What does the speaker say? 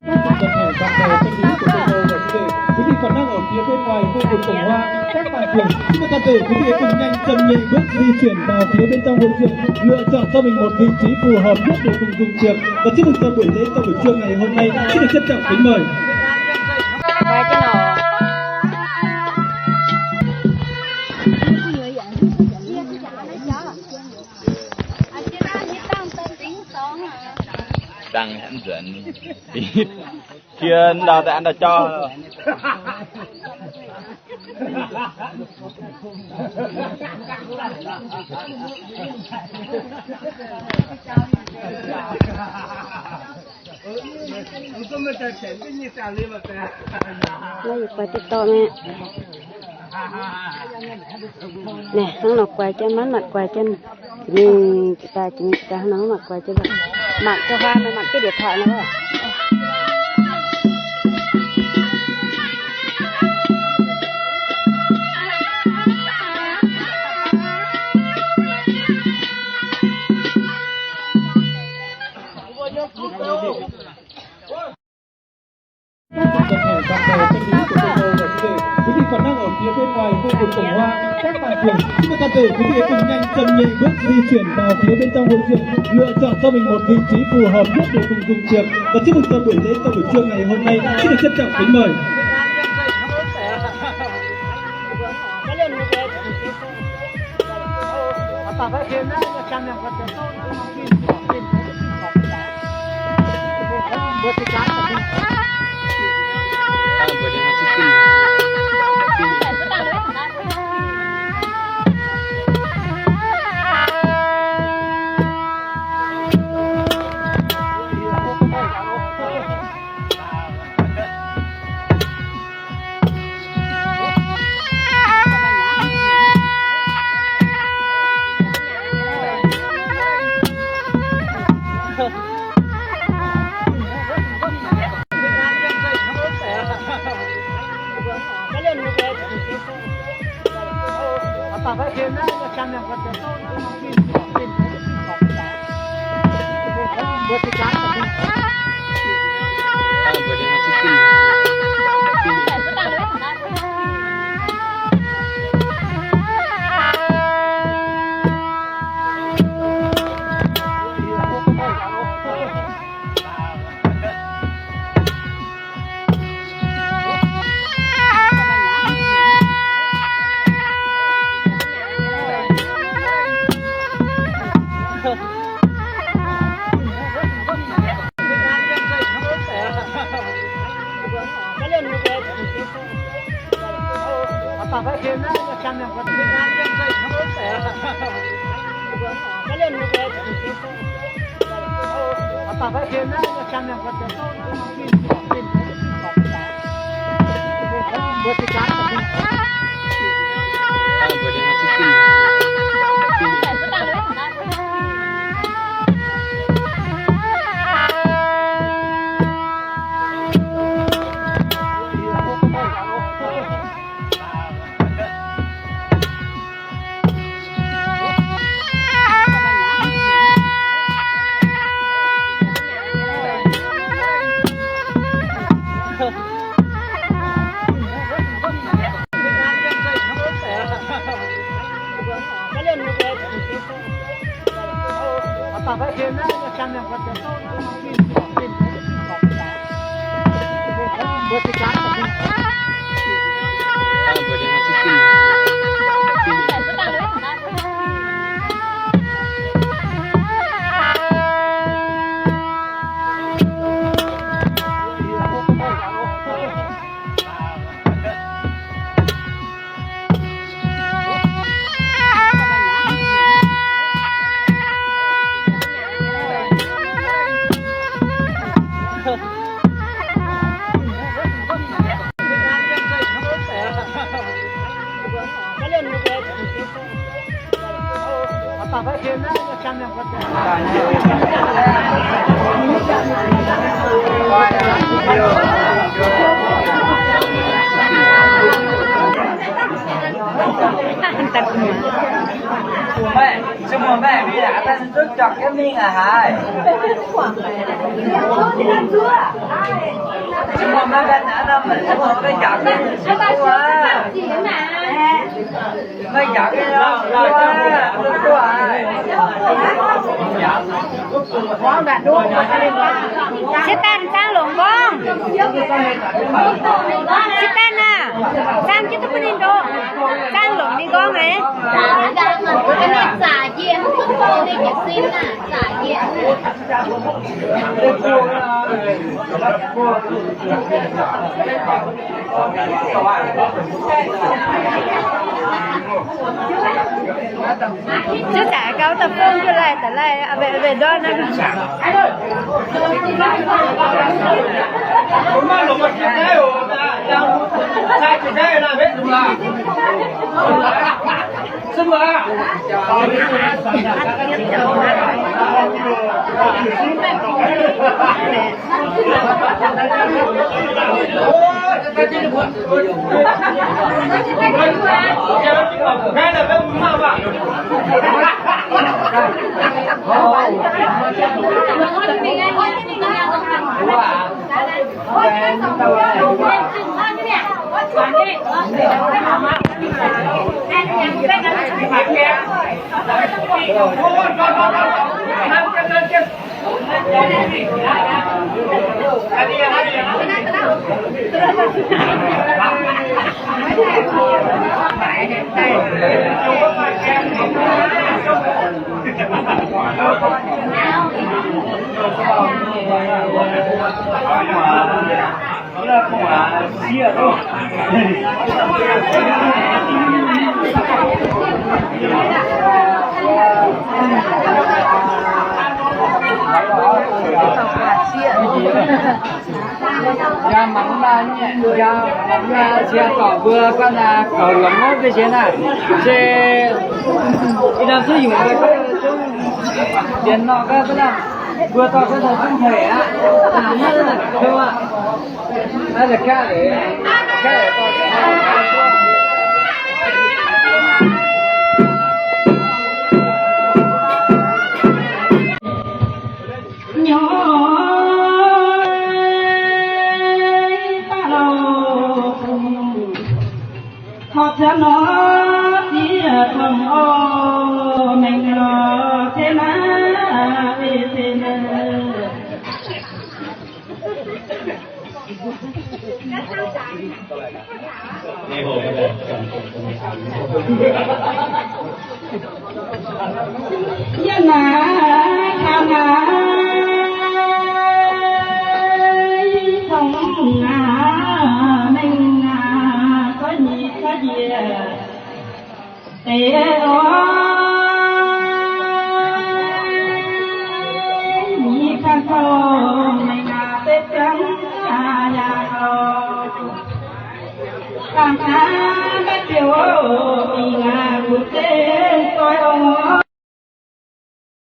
Toàn thể bạn bè, các quý vị, cô cô và các vị, quý vị còn đang ở phía bên ngoài khu vực cổng hoa, các bạn thượng, xin mời toàn thể quý vị hãy cùng nhanh chân nhẹ bước di chuyển vào phía bên trong hội trường, lựa chọn cho mình một vị trí phù hợp nhất để cùng dùng tiệc. Và chúc mừng cho buổi lễ, cho buổi trưa ngày hôm nay. Xin được trân trọng kính mời. Dang hãn nzuonx. Kie ndau daaih an ndau jauv. Naaiv yie guai duqv dorh mingh. Naaiv hnangv nor guai jienv, maiv maaih guai jienv. Jiex mingh jiex daaih, jiex mingh jiex daaih, hnangv nor maiv maaih guai jienv. Mangc jienv huaav nor, mangc jienv điện thoại nor. Toàn thể bạn bè, các quý vị, cô cô và các vị, quý vị còn đang ở phía bên ngoài khu vực cổng hoa, các bạn thượng, xin mời toàn thể quý vị hãy cùng nhanh chân nhẹ bước di chuyển vào phía bên trong hội trường, lựa chọn cho mình một vị trí phù hợp nhất để cùng dùng tiệc. Và chúc mừng cho buổi lễ, cho buổi trưa ngày hôm nay. Xin được trân trọng kính mời. Meih, se muoz meih mingh aqv, daaih se duqv jangx jienv mingh aqv haic. Sieqv daaih zaangv longc nqorngv. Sieqv daaih naaic, zaangv jienv duqv bun ninh ndoqv. Zaangv longc ninh nqorngv aqv. Zuov zaqc gauh da'fong jienv laih da'laih, mv baac ndortv naaiv. Yaac mangc naaiv nyei, yaac mangc naaiv cie dorc mbuo ganh naaic, gorx luonx wuov mbuo sienx naaic, se ih ndorm zuqc yungz mbuo zungv dienx norqc gaax, mbuo dorh gaax zungv haic aqv. Naaiv la'gaav, la'gaav dorh Yie naaiv taux naaiv cong aac, mengh aac, zorqv nyic zorqv njiec deix oc. Nyic kanh kouv mengh aac, betv ziangx aac yangh oc. Bangc aac, maiv biouv mingh